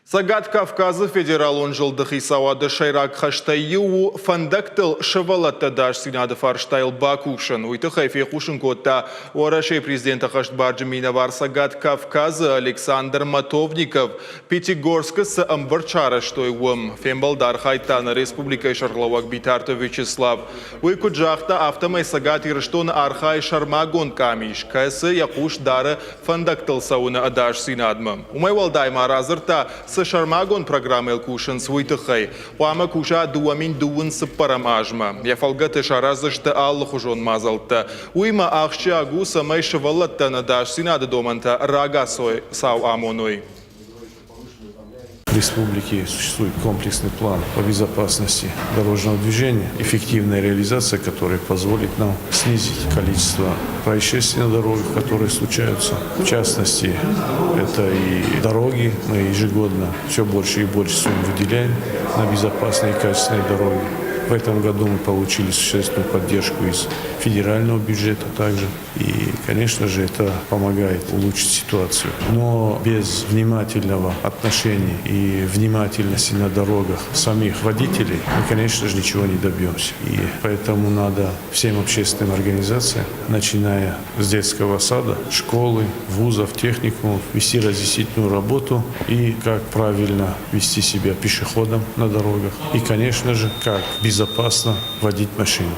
Цӕгат Кавказы федералон зылды хицауады сӕйраг хӕстӕй иу у фӕндӕгтыл сывӕллӕтты ӕдасдзинады фарстайыл бакусын. Уый тыххӕй фехъусын кодта Уӕрӕсейы президенты ӕххӕстбарджын минӕвар Цӕгат Кавказы Александр Матовников, Пятигорскы цы ӕмбырд сарӕзтой, уым. Фембӕлды архайдта нӕ республикӕйы сӕргълӕууӕг Битарты Вячеслав. Уый куыд загъта, афтӕмӕй Цӕгат Ирыстоны архайы сӕрмагонд къамис, кӕцы йӕ хъус дары фӕндӕгтыл цӕуыны ӕдасдзинадмӕ. Уымӕй уӕлдай ма радзырдта, цы сӕрмагонд программӕйыл кусынц, уый тыххӕй. Хъуамӕ куса 2020 цыппӕрӕм азмӕ. Йӕ фӕлгӕты сараздзысты алыхуызон мадзӕлттӕ. Уыимӕ ахсджиаг у, цӕмӕй сывӕллӕттӕн ӕдасдзинады домӕнтӕ рагацой цау амоной. В республике существует комплексный план по безопасности дорожного движения, эффективная реализация которой позволит нам снизить количество происшествий на дорогах, которые случаются. В частности, это и дороги. Мы ежегодно все больше и больше сумм выделяем на безопасные и качественные дороги. В этом году мы получили существенную поддержку из федерального бюджета также. И, конечно же, это помогает улучшить ситуацию. Но без внимательного отношения и внимательности на дорогах самих водителей мы, конечно же, ничего не добьемся. И поэтому надо всем общественным организациям, начиная с детского сада, школы, вузов, техникумов, вести разъяснительную работу и как правильно вести себя пешеходом на дорогах. И, конечно же, как безопасно водить машину.